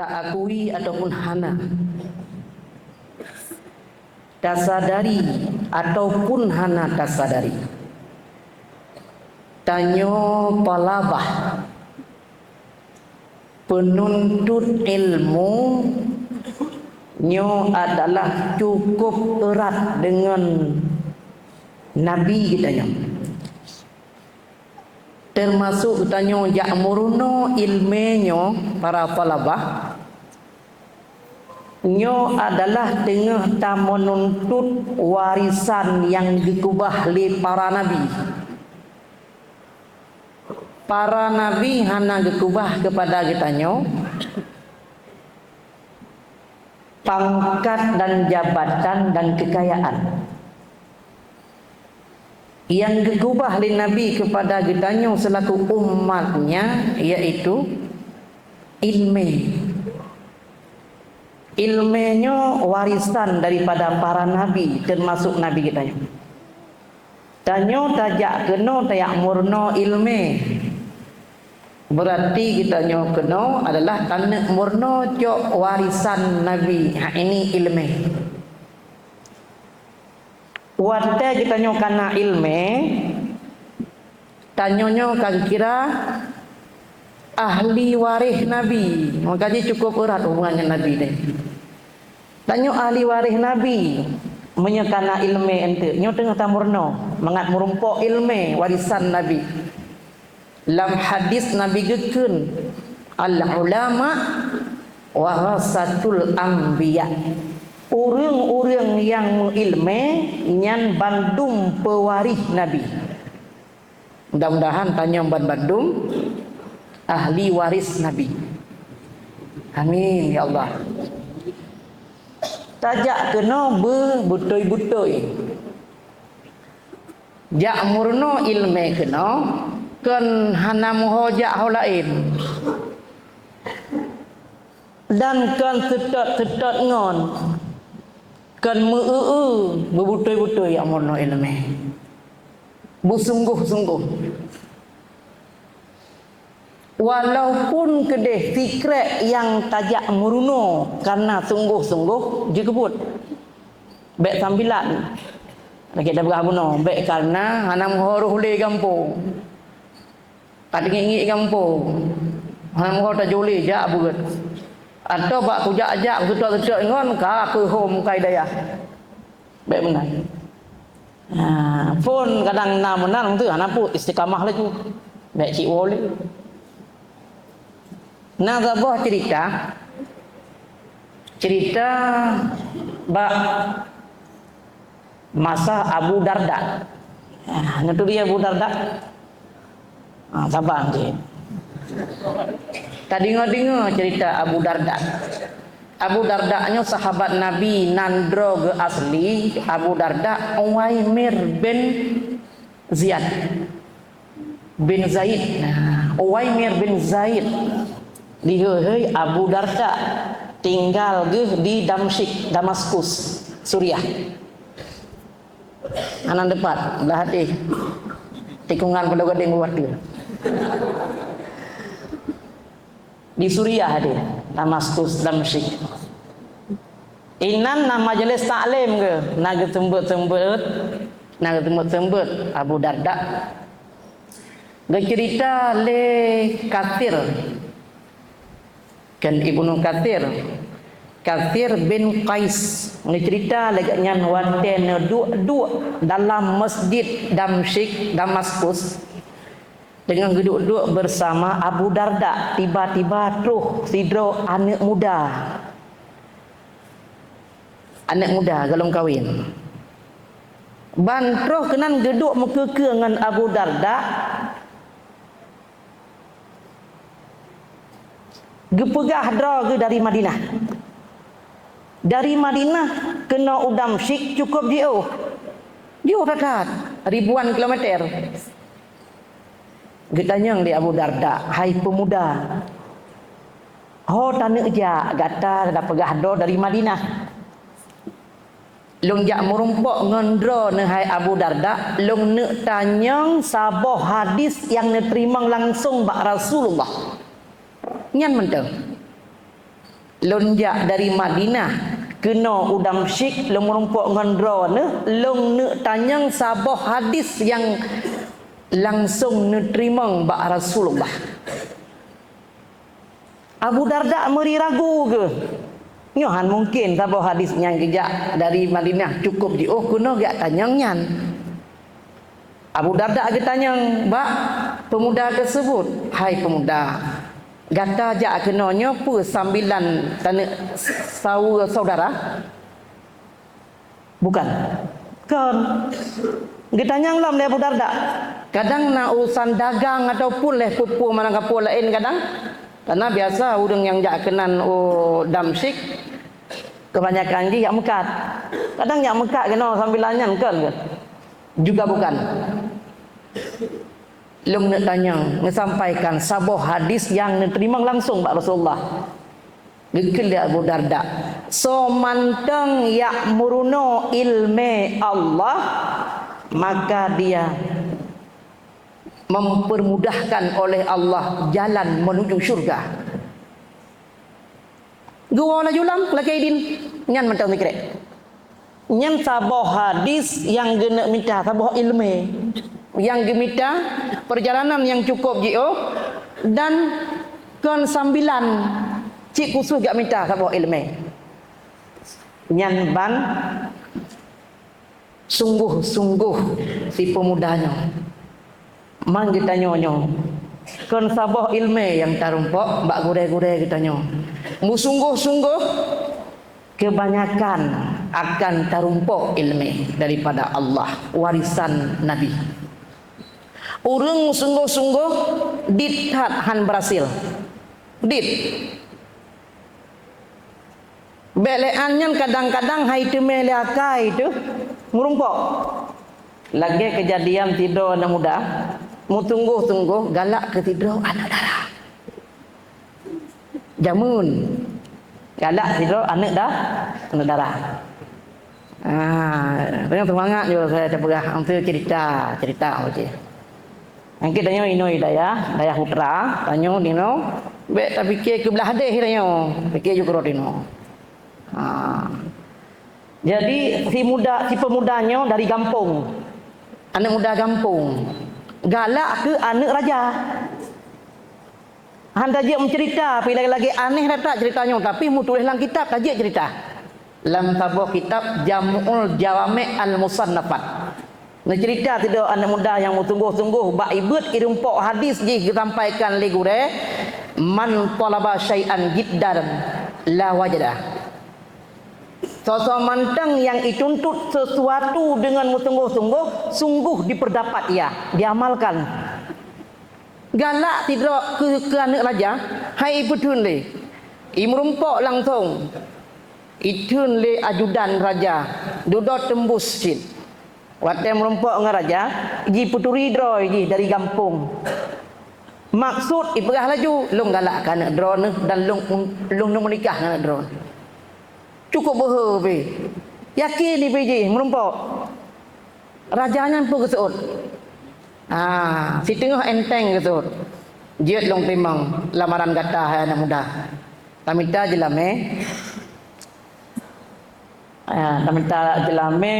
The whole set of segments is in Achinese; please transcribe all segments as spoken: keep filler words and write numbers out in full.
Taakui ataupun hana, tasadari ataupun hana tasadari, tanyoe thalabah, peununtut ilmu, nyoe adalah cukup erat deungon Nabi geutanyoe. Teumasok geutanyoe jak meurunoe iéleumé nyoe, para thalabah, nyoe adalah teungoh tameununtut warisan nyang geukeubah lé para nabi. Para nabi hana geukeubah keupada geutanyoe pangkat dan jabatan dan keukayaan. Nyang geukeubah lé Nabi keupada geutanyoe seulaku umat-Nya, yaitu iéleumé. Iéleumé nyoe warisan daripada para nabi, teumasok nabi geutanyoe. Tanyoe tajak keunoe tajak meurunoe iéleumé. Beurati geutanyoe keunoe adalah taneuk meurunoe cok warisan Nabi, ha, ini iéleumé. Watée geutanyoe kana iéleumé, tanyoe nyoe ka geukira ahli waréh Nabi. Maka jih cukup erat hubungan ngon Nabi nyoe. Tanyoe ahli waréh Nabi, meunyoe kana iéleumé eunteuk, nyoe teungoh tameurunoe mangat meurumpok iéleumé warisan Nabi. Lam hadis Nabi geukheun, "Al-ulama warasatul anbiya." Ureuëng-ureuëng nyang meuiéleumé nyan bandum peuwaréh Nabi. Mudah-mudahan tanyoe banbandum ahli waréh Nabi. Amin ya Allah. Tajak keunoe beubeutôi-beutôi. Jak meurunoe iéleumé keunoe, kon hana meuho jak ho laén. Dan kon teutot-teutot ngon, kon meu-eu-eu, beubeutôi-beutôi jak meurunoe iéleumé. Beusunggoh-sunggoh. Walaupun keudeh sikrek nyang tajak meurunoe kareuna sunggoh-sunggoh jikeubeuet. Bék sambilan. Lagée tapeugah bunoe, bék kareuna hana meuho roh lé gampông. Ka teungiek-ngiek gampông. Hana meuho tajak lé jak beuet. Atau bak kujak-jak, kuteutok-teutok ngon ka keuhom kai dayah. Bék meunan. Ha, phon kadang na meunan tu hana peue, istiqamah laju. Bék cit woe lé. Na saboh cerita, cerita bak masa Abu Darda. Ha, neuturi Abu Darda? Ha, saban cit. Tadeungoe-deungoe cerita Abu Darda. Abu Darda nyoe sahabat Nabi nan droe geuh asli, Abu Darda Uwaimir bin Ziyad. Bin Zaid. Nah, Uwaimir bin Zaid. Diheuhei Abu Darda tinggal geuh di Damsyik, Damaskus, Suriah. Hana teupat, blah até. Tikungan Pulo Gadeng buat dia. Di Suriah deh, Damaskus, Damsyik. Inan na majelis taklim geuh, na geuseumeubeuet-seumeubeuet, na geuseumeubeuet-seumeubeuet Abu Darda. Geuceurita lé Katsir, kan Ibnu Katsir, Katsir bin Qais, geuceurita lagée nyan watée neuduek-duek dalam masjid Damsyik, Damaskus. Teungoh geuduek-duek beusama Abu Darda, tiba-tiba troh sidroe aneuëk muda. Aneuëk muda golom kawen. Ban troh keunan geuduek meukeue-keue ngon Abu Darda, geupeugah droe geuh dari Madinah. Dari Madinah keunoe u Damsyik cukup jiôh. Jiôh that-that, ribuan kilometer. Geutanyong lé Abu Darda, "Hai peumuda, ho taneuk jak gata tapeugah droe dari Madinah?" "Lôn jak meurumpok ngon droeneuh hai Abu Darda, lôn neuk tanyong saboh hadis nyang neuteurimong langsong bak Rasulullah." Nyan mantong. Lôn jak dari Madinah keunoe u Damsyik, lôn meurumpok ngon droeneuh, lôn neuk tanyong saboh hadis nyang langsong neuteurimong bak Rasulullah. Abu Darda meuri ragu geuh. Nyoe han mungken saboh hadis nyang geujak dari Madinah cukôp jiôh keunoe geujak tanyong nyan. Abu Darda geutanyong bak peumuda teuseubut, "Hai peumuda, gata jak keunoe nyoe peue sambilan taneuk saweue syedara?" "Bukan." "Kon." Geutanyong lom lé Abu Darda. Kadang na urusan dagang ataupun lé peue-peue meunan kapeue laén kadang. Karena biasa ureuëng nyang jak keunan u Damsyik, kebanyakan jih jak meukat. Kadang jak meukat keunoe sambilan nyan, kon ke? Juga bukan. Lôn neuk tanyong, neusampaikan saboh hadis nyang neuteurimong langsong bak Rasulullah. Geukheun lé Abu Darda, "Soe mantong nyang meurunoe iéleumé Allah, maka dia mempermudahkan oleh Allah jalan menuju syurga." Geuwoe laju lam lakée idin, nyan mantong sikrek. Nyan saboh hadis nyang geuneuk mita, saboh iéleumé nyang geumita, peurjalanan nyang cukôp jiôh dan kon sambilan, cit khusos geumita saboh iéleumé. Nyan ban sunggoh-sunggoh si peumuda nyoe. Man geutanyoe nyoe, kon saboh iéleumé nyang tarumpok bak gurée-gurée geutanyoe. Meusunggoh-sunggoh, kebanyakan akan tarumpok iéleumé daripada Allah, warisan Nabi. Ureuëng meusunggoh-sunggoh, dit that han beurhasil. Dit. Bék lé án nyan kadang-kadang hai teumé lé akai teuh meurumpok. Lagée keujadian sidroe aneuëk muda, meusunggoh-sunggoh galak keu sidroe aneuëk dara. Jameun galak sidroe aneuëk da-, aneuëk dara. Ah, tanyoe seumangat jih saya peugah, antu cerita, cerita oke. Angkét tanyoe inoe dayah, dayah putra, tanyoe dinoe, bék tapike keu blah deh tanyoe, pike ju keudroe dinoe. Ha. Jadi, si muda, si pemuda nyoe dari gampông. Aneuëk muda gampông. Galak keu aneuëk raja. Han tajeuet meucerita, pi lagée-lagée aneh that cerita nyoe, tapi meutuléh lam kitab tajeuet cerita. Lam saboh kitab Jam'ul Jawami' Al-Musannafat. Neucerita sidroe aneuëk muda nyang meusunggoh-sunggoh bak ibeuet irumpok hadis jih geusampaikan lé gurée, "Man talaba syai'an jiddan la wajada." Soe-soe mantong nyang ituntut sesuatu deungon meusunggoh-sunggoh, sungguh dipeurdapat ia, diamalkan. Galak sidroe keu, keu aneuëk raja, hai ipeutheun lé. Imeurumpok langsong. Itheun lé ajudan raja, dudoe teumbus cit. Watée meurumpok ngon raja, jipeuturi droe jih dari gampông. Maksud ipeugah laju, "Lôn galak keu aneuëk droeneuh dan lôn, lôn meunikah ngon aneuëk droeneuh." Cukôp beuhe pih. Yakin ipi jih meurumpok. Raja nyan peue geuseuôt? Ah, siteungoh enteng geuseuôt. Jeuet lôn teurimong lamaran gata hai aneuëk muda. Tamita jeulamé. Ah, tamita jeulamé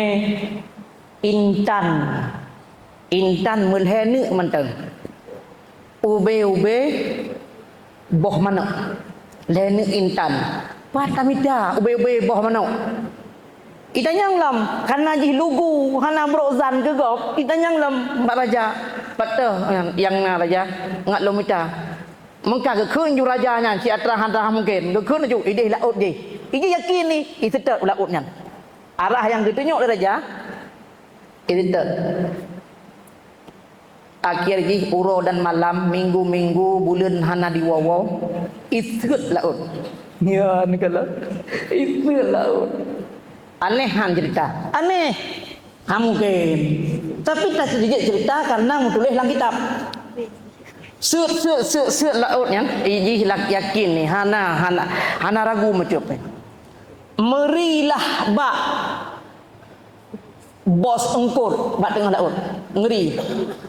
intan. Intan meulhée neuk mantong. Ubé-ubé boh manok. Lhée neuk intan. Pat tamita ubé-ubé boh manok. Itanyong lom, hana jih lugu, hana brok zan keu gob. Itanyong lom bak raja. Pat teuh nyang na raja, ngat lôn mita. Meuka geukheun ju raja nyan, si atra hana mungken. Geukheun ju ideh laôt jih. Iji yakin ni, iseutôt u laôt nyan. Arah nyang geutunyok lé raja, iseutôt. Akhé jih uroe dan malam, minggu-minggu, buleuen hana diwoe-woe, iseut laôt. Nyan kalon, iseut laôt. Aneh han cerita. Aneh. Ha mungken. Tapi tajeuet cerita karena meutuléh lam kitab. Seut, seut, seut, seut laôt nyan, ijih lak-, yakin ni, hana, hana, hana ragu meucöp. Meurilah bak bos eungkôt bak teungoh laôt. Ngeuri.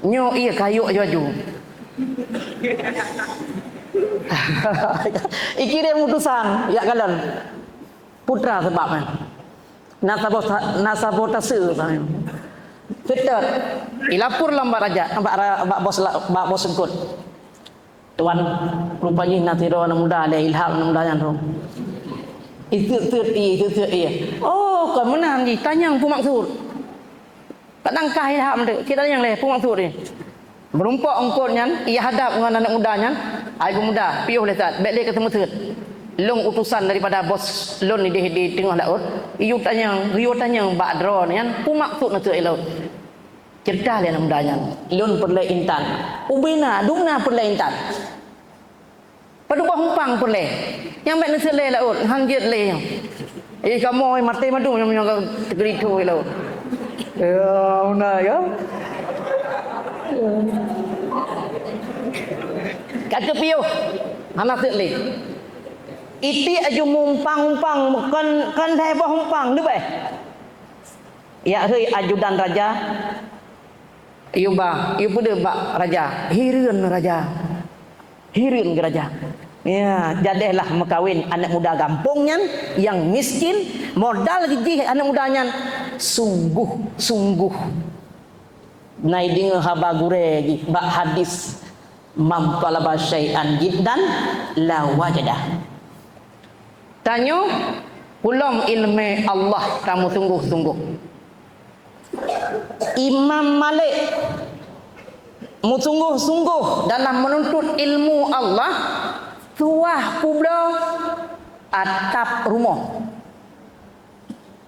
Nyoe ié kayok aju-aju. Ikirém utusan, jak kalon. Putra sabab, eh. Na saboh, na saboh tase, eh. Seutôt. Ilapor lom bak raja, bak ra-, bak bos la-, bak bos eungkôt. "Tuan, rupa jih na sidroe aneuk muda lé, ilham aneuk muda nyan tu." Iseut-seut ie, iseut-seut ie. "Oh, kon meunan jih, tanyong peue maksud." Kadang kah ilham tu, cit tanyong lé, peue maksud jih. Meurumpok eungkôt nyan, ie hadap ngon aneuk muda nyan, "Hai peumuda, piôh lé that, bèk lé ka seumeuseut. Lôn utusan daripada bos lôn idéh di teungoh laôt, geuyue tanyong, geuyue tanyong bak droeneuh nyan, peue maksud neuseuet ie laôt." Ceurita lé aneuk muda nyan, "Lôn peureulèe intan." Ubé na, dum na peureulèe intan. Padub boh umpang peureulèe. Nyang bèk neuseuet lé laôt, han jeuet lé nyoe. Eh, kamoe maté mandum nyang, nyang teukeuritoe laôt. Ya, beuna, ya. Ka teupiôh, hana seuet lé. Itiek aju meuumpang-umpang, kon, kon lhèe boh umpang, leubeh. "Ya hei ajudan raja, yue ba, yue peudeuh bak raja, hireuen raja, hireuen keu raja. Ya, jadèhlah meukawen aneuk muda gampông nyan nyang miskin, modal jih aneuk muda nyan sungguh-sungguh." Na ideungoe haba gurèe jih bak hadis, "Man thalaba syai'an jiddan la wajadah." Tanyoe peulom ileumèe Allah tameusunggoh-sunggoh. Imam Malik meusunggoh-sunggoh dalam meununtut ilmu Allah, tuwah peubloe atap rumoh.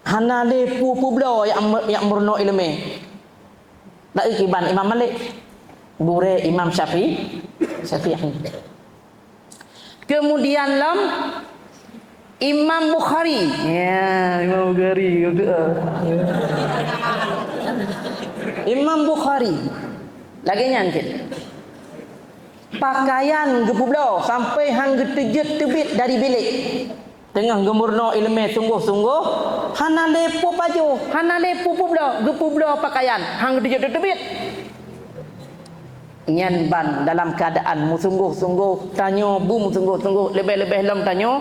Hana lé peue peubloe nyang me-, nyang meurunoe ileumèe. Laén kiban Imam Malik, gurèe Imam Syafi-, Syafi'i. Keumudian lom Imam Bukhari. Ya, Imam Bukhari. Imam Bukhari. Lagèe nyan cit. Pakaian geupeubloe sampai han geuteujeuet teubiet dari bilék. Teungoh geumeurunoe ileumèe sunggoh-sunggoh, hana lé peue pajoh, hana lé peue peubloe, geupeubloe pakaian, han geuteujeuet teubiet. Nyan ban dalam keuadaan meusunggoh-sunggoh, tanyoe beumeusunggoh-sunggoh, leubeh-leubeh lom tanyoe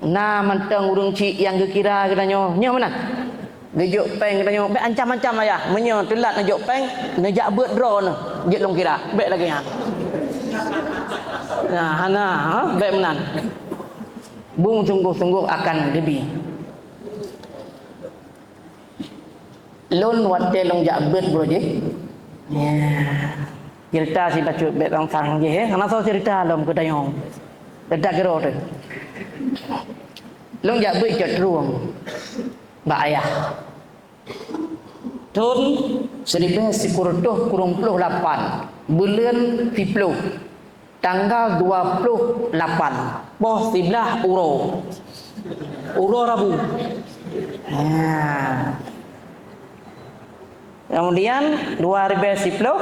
na mantong ureueng chik nyang geukira geutanyoe. Nyoe meunan. Geujok péng geutanyoe, bèk ancam-ancam ayah. Meunyoe teulat neujok péng, neujak beuet droeneuh, jeuet lôn kira. Bèk lagèe nyan. Nah, hana, ha? Bèk meunan. Beumeusunggoh-sunggoh akan geubi. Lôn watèe lôn jak beuet baroe jih. Ya. Ceurita sibacut bèk sang-sang jih, eh. Hana soe ceurita lom keu tanyoe. Ceurita keudroe teuh. Lôn jak beuet cot trueng bak ayah. Thôn siribèe sikureueng reutôh kureueng ploh lapan, buleuen siploh, tanggal dua ploh lapan, poh siblaih uroe. Uroe Rabu. Ha. Kemudian dua ribèe siploh,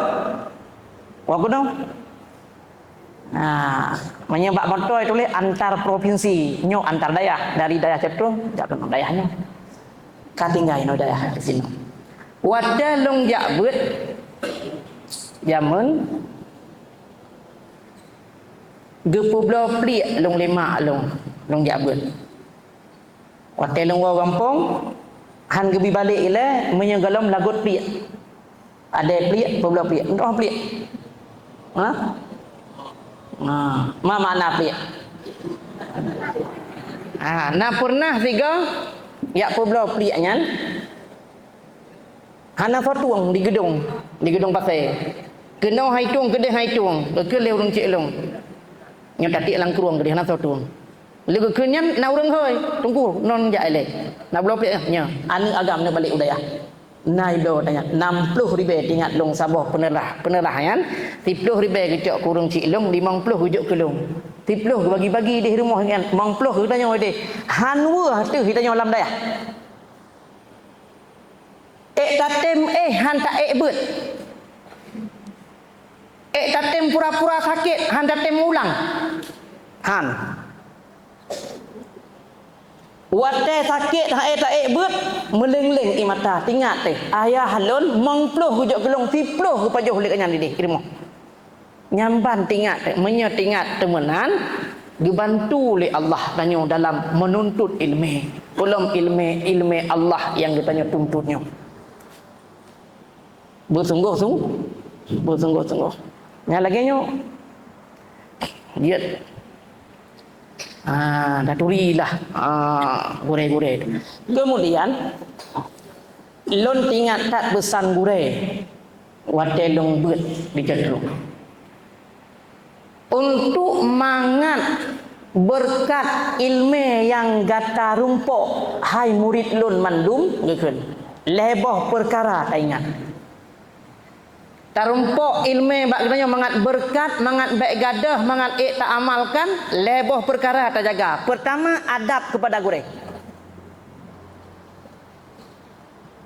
Wagunong. Ha, meunyoe bak moto tuléh antar provinsi, nyoe antar dayah, dari dayah Cot Trueng jak keunoe dayah nyoe. Ka tinggai inoe dayah di sinoe. Watèe lôn jak beuet jameun, geupeubloe pliek lôn lé mak lôn, lôn jak beuet. Watèe lôn woe gampông, han geubi balek ilèe, meunyoe gohlom lagot pliek. Adèe pliek, peubloe pliek, meutuah pliek. Ha? Ha, ma makna pliek? Ha, na peureunah sigoe jak peubloe pliek nyan, hana soe tueng di geudong, di geudong pasè. Keunoe hai tueng, keudéh hai tueng, geukheun lé ureueng chik lôn. Nyoe tatiek lam krueng keudéh hana soe tueng. Lé geukheun nyan na ureueng hôi, "Teungku, non jak ilèe. Na bloe pliek nyoe." Aneuk agam neubalek u dayah. Na ibloe tanyan, nam ploh ribèe teuingat lôn saboh peuneurah. Peuneurah nyan, siploh ribèe geucok keu ureueng chik lôn, limong ploh geujok keu lôn. Siploh geubagi-bagi deh rumoh nyan, limong ploh geutanyoe deh. Han weueh teuh geutanyoe lam dayah. Ék tatém éh han taék beuet. Ék tatém pura-pura sakét han tatém ulang. Han. Watèe sakét han ék taék beuet, meuleng-leng ie mata, teuingat teuh, ayah lôn limong ploh geujok keu lôn, siploh geupajoh lé geuh nyan dideh i rumoh. Nyan ban teuingat, meunyoe teuingat teumeunan, geubantu lé Allah tanyoe dalam meununtut iéleumé. Peulom iéleumé, iéleumé Allah nyang geutanyoe tuntut nyoe. Beusunggoh-sung-, beusunggoh-sunggoh. Nyang lagée nyoe, jeuet. Ah, taturi lah, ah, gurée-gurée tu. Kemudian, lôn teuingat that peusan gurée watée lôn beuet di Teutrueng. Untuk mangat beureukat iéleumé nyang gata rumpok, hai murit lôn mandum, geukheun, lhée boh peukara taingat. Tarumpok iéleumé bak geutanyoe mangat beureukat, mangat bék gadôh, mangat ék taamalkan, lhée boh peukara tajaga. Peurtama, adab keupada gurée.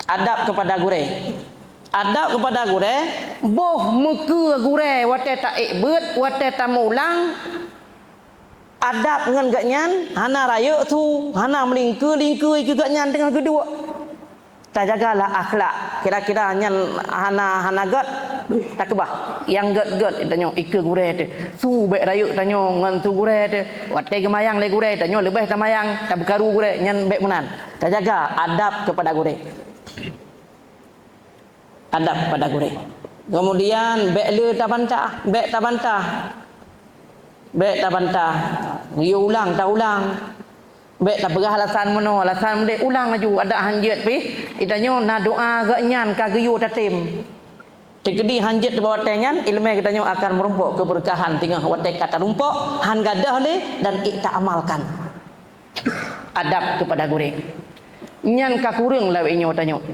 Adab keupada gurée. Adab keupada gurée, boh meukeue gurée watée taék beuet, watée tameulang. Adab ngon geuhnyan hana rayeuk su, hana meulingkeue-lingkeue keu geuhnyan teungoh geuduek. Tajagalah akhlak, kira-kira nyan hana, hana gét, takeubah. Nyang gét-gét tanyoe ikeue gurée teuh. Su bék rayeuk tanyoe ngon su gurée teuh. Watée geumayang lé gurée, tanyoe leubeh tamayang, tabeukaru gurée, nyan bék meunan. Tajaga adab keupada gurée. Adab keupada gurée. Keumudian, bék le tabantah, bék tabantah. Bék tabantah. Geuyue ulang, taulang. Bék tapeugah alasan meunoe, alasan meudéh, ulang laju. Adak hanjeuet pih, geutanyoe na doá geuhnyan ka geuyue tatem. Teukeudi hanjeuet bak watée nyan, iéleumé geutanyoe akan meurumpok keubeureukahan teungoh watée ka tarumpok, han gadôh lé dan ék taamalkan. Adab keupada gurée. Nyan ka kureueng lawét nyoe tanyoe.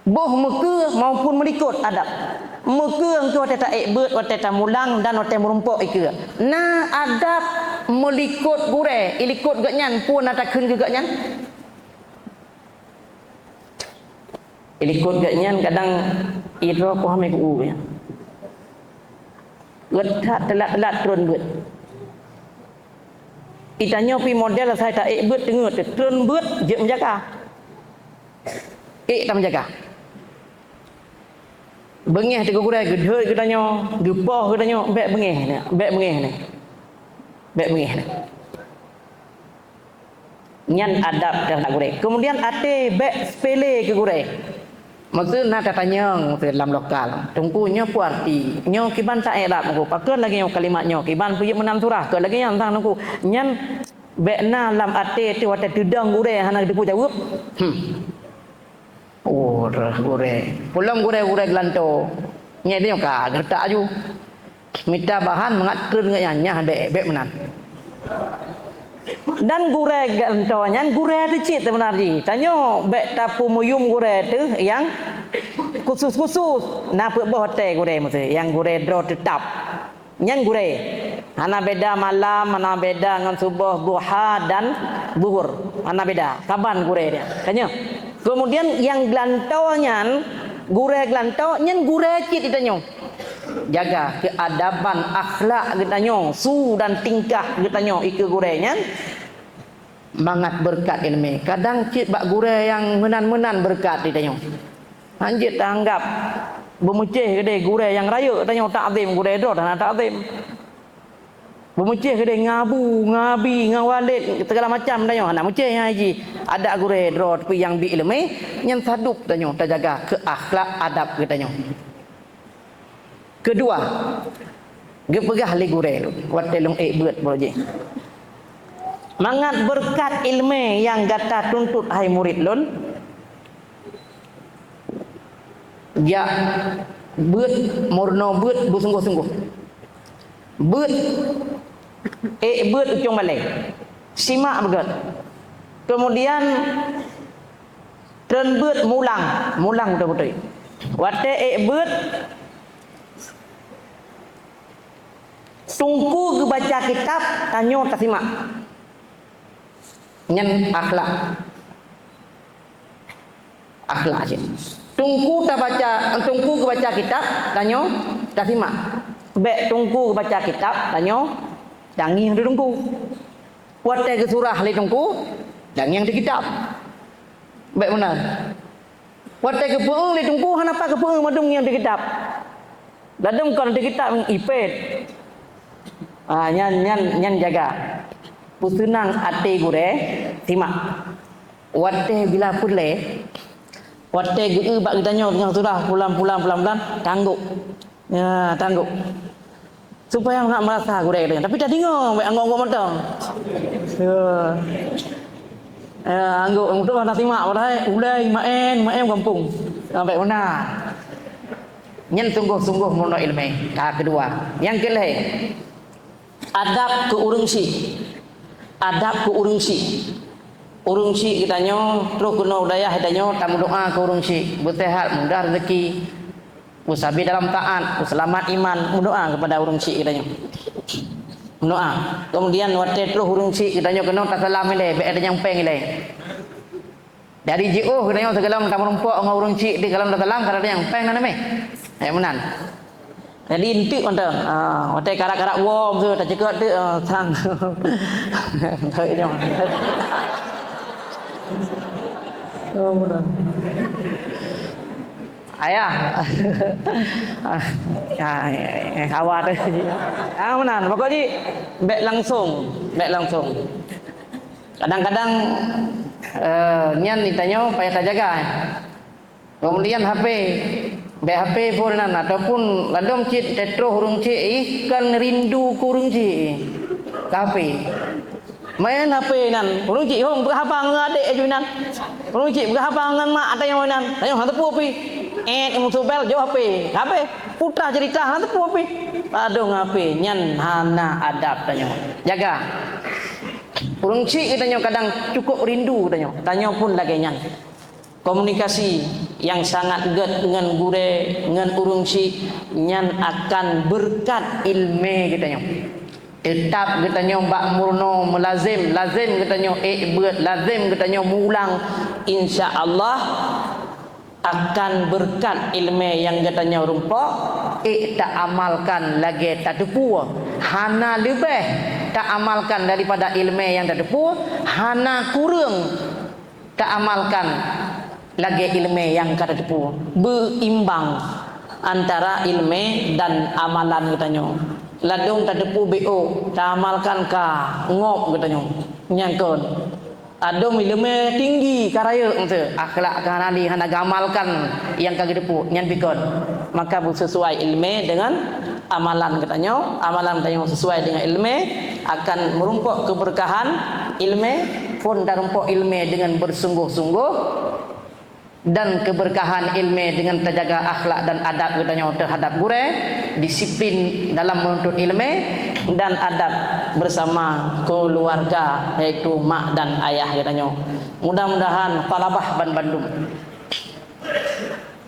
Boh meukeue maupun meulikot adab. Meukeue engkeu watée taék beuet, watée tamulang dan watée meurumpok ikeue. Na adab meulikot gurée, ilikot geuhnyan peue na takheun keu geuhnyan? Ilikot geuhnyan kadang idroe poh hamé ku-u nyan. Geuh that teulat-teulat tron beuet. Geutanyoe pih model asai taék beuet teungeut, tron beuet jeuet meujaga. Ék tameujaga. Beungéh teuk gurée geudeuet geutanyoe, geupoh geutanyoe, bék beungéh nyoe, bék beungéh nyoe. Bék beungéh nyoe. Nyan adab teuhadap gurée. Keumudian até bék seupele keu gurée. Meuseu na tatanyong meuseu lam lokal. Teungku nyoe peue arti? Nyoe kiban sa i'rab Teungku. Pakon lagée nyoe kalimat nyoe? Kiban peue meunan surah? Kon lagée nyan sang Teungku. Nyan bék na lam até teuh watée teudong gurée hana geuteupeue jaweueb. Hmm. Oh, reuh gurée. Peulom gurée-gurée geulantoe. Nyang nyoe ka geureutak aju. Mita bahan mangat treun ngon nyan, nyan bék, bék meunan. Dan gurée geulantoe nyan gurée teuh cit seubeuna jih. Tanyoe bék tapeumuyum gurée teuh nyang khusus-khusus. Na peuet boh watée gurée meuseu, nyang gurée droe teutab. Nyan gurée. Hana beda malam, hana beda ngon suboh, duha dan zuhur. Hana beda. Saban gurée nyan. Tanyoe. Keumudian nyang geulantoe nyan, gurée geulantoe nyan gurée cit geutanyoe. Jaga keuadaban akhlak geutanyoe, su dan tingkah geutanyoe ikeue gurée nyan mangat beureukat iéleumé. Kadang cit bak gurée nyang meunan-meunan beureukat geutanyoe. Hanjeuet taanggab beumeucéh keudeh gurée nyang rayeuk tanyoe takzem, gurée droe hana takzem. Beumeucéh keudeh ngon abu, ngon abi, ngon waled, segala macam tanyoe hana meucéh nyan jih. Adak gurée droe tapi nyang bi iéleumé, nyan sadub tanyoe tajaga keu akhlak adab geutanyoe. Keudua, geupeugah lé gurée lôn watée lôn ék beuet baroe jih, mangat beureukat iéleumé nyang gata tuntot hai murit lôn, jak beuet, meurunoe beuet beusunggoh-sunggoh. Beuet, ék beuet ucong balée. Simak beugét. Keumudian, treun beuet mulang, mulang beutôi-beutôi. Watée ék beuet, Teungku geubaca kitab, tanyoe tasimak. Nyan akhlak. Akhlak cit. Teungku tabaca, teungku geubaca kitab, tanyoe tasimak. Bék teungku geubaca kitab, tanyoe tangieng di teungku. Watée geusurah lé teungku, tangieng di kitab. Bék meunan. Watée geupeuéng lé teungku hana pat geupeuéng mandum nyang di kitab. Ladôm kon di kitab nyang ipét. Ha, nyan, nyan, nyan jaga. Peuseunang até gurée, simak. Watée bila peureulée, watée geu-eu bak geutanyoe teungoh surah pulan-pulan, pulan-pulan, tanggok. Ya, tanggok. Supaya nak merasa gurée geutanyoe. Tapi tadeungoe, bék anggok-anggok mantong. Ya. Ya, anggok, untuk nak simak, padahai ulée maén, maén gampông. Sampai mana? Nyan sungguh-sungguh meurunoe iéleumé. Ka keudua. Nyang keulhée, adab keu ureuëng syik. Adab keu ureuëng syik. Ureuëng syik geutanyoe, troh keunoe u dayah geutanyoe, tameudoá keu ureuëng syik. Beuseuhat, mudah rezeki, beusabe dalam taat, beuseulamat iman, meudoá keupada ureuëng syik geutanyoe. Meudoá. Kemudian, watée troh ureuëng syik geutanyoe keunoe, tasalam ilée, bék tanyong péng ilée. Jadi jiôh geutanyoe sigohlom tameurumpok ngon ureuëng syik di gohlom tasalam, kadang nyang péng na mé. Eh, meunan. Jadi enteuk mantong. Ah, watée karab-karab woe tu, taceukeut tu, ah, sang. Enteuk nyoe. Oh, meunan. Ayah. Ah, ya, ya, hawa tu. Ah, meunan. Pokok jih, bék langsung, bék langsung. Kadang-kadang, eh, nyan geutanyoe payah tajaga. Kemudian H P, bék H P phon nan, ataupun ladom cit teutroh ureuëng cit, ih, kon rindu keu ureuëng cit. Ka H P. Main H P nan, ureuëng cit hong beuhaba ngon adék aju nan. Ureuëng cit beuhaba ngon mak ateueh nyoe nan. Tanyoe hana teupeu pih. Eh, musoh bel jok H P. H P, putra cerita hana teupeu pih. Ladom H P, nyan hana adab tanyoe. Jaga. Ureuëng syik geutanyoe kadang cukup rindu tanyoe. Tanyoe pun lagée nyan. Komunikasi nyang sangat gét ngon gurée, ngon ureuëng syik, nyan akan beureukat iéleumé geutanyoe. Teutab geutanyoe bak meurunoe meulazem, lazem geutanyoe ék beuet, lazem geutanyoe meuulang, insya Allah, akan beureukat iéleumé nyang geutanyoe rumpok, ék taamalkan lagée tateupeue, hana leubeh taamalkan daripada iéleumé nyang tateupeue, hana kureueng taamalkan lagée iéleumé nyang ka tateupeue. Beuimbang antara iéleumé dan amalan geutanyoe. Ladom tateupeue bék, taamalkan ka ngop geutanyoe. Nyang kon. Adom iéleumé tinggi ka rayeuk, meuseu akhlak ka hana lé, hana geuamalkan nyang ka geuteupeue, nyan bikon. Maka beuseusuai iéleumé deungon amalan geutanyoe, amalan geutanyoe seusuai deungon iéleumé, akan meurumpok keubeurkahan iéleumé, phon tarumpok iéleumé deungon beusunggoh-sunggoh, dan keubeurkahan iéleumé deungon tajaga akhlak dan adab geutanyoe teuhadab gurée, disiplin dalam meununtut iéleumé, dan adab bersama keuluwarga, yaitu mak dan ayah geutanyoe. Mudah-mudahan thalabah ban bandum,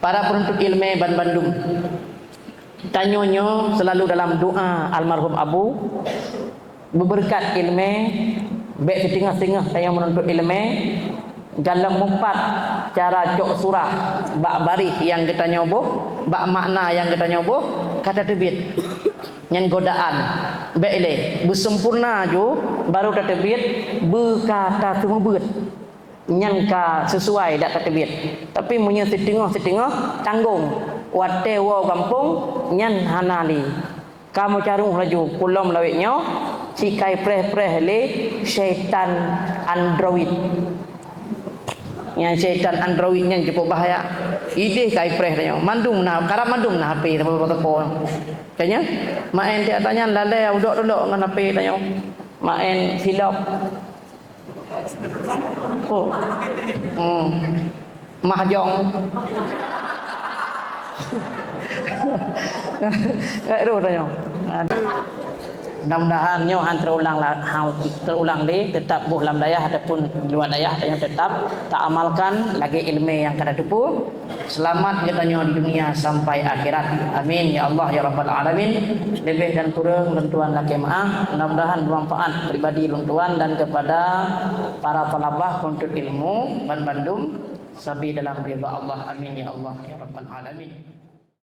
para peununtut iéleumé ban bandum, tanyoe nyoe seulalu dalam doa almarhum Abu, beubeureukat iéleumé, bék siteungoh-teungoh tanyoe meununtut iéleumé, gohlom mupat cara cok surah bak baréh nyang geutanyoe boh, bak makna nyang geutanyoe boh, ka tateubiet. Nyan godaan. Bék ilée, beuseumpurna ju, barô tateubiet, beu ka taseumeubeuet. Nyan ka seusuai dak tateubiet. Tapi meunyoe siteungoh-siteungoh, tanggong. Watée woe gampông, nyan hana lé. Ka meucaroh laju, pulom lawét nyoe, sikai preh-preh lé syaitan android. Nyan syaitan android nyan cukup bahaya. Idéh kai preh tanyoe. Mandum na, karab mandum na H P teupeu-teupeu. Tanya, maén tiek ata nyan lalée udok-udok ngon H P tanyoe. Maén silop. Oh. Hmm. Mahjong. Eh, roh tanyoe. Mudah-mudahan nyoe han teurulang la-, han teurulang lé, teutap boh lam dayah ataupun luwa dayah, tanyoe teutap taamalkan lagée iéleumé nyang ka tateupeue. Seulamat geutanyoe di dunia sampai akhirat. Amin, ya Allah, ya Rabbal Alamin. Leubeh dan kureueng lôn tuan lakée meuáh. Mudah-mudahan beumanfaat pribadi lôn tuan dan keupada para thalabah peununtut ilmu ban bandum sabe dalam ridha Allah. Amin, ya Allah, ya Rabbal Alamin.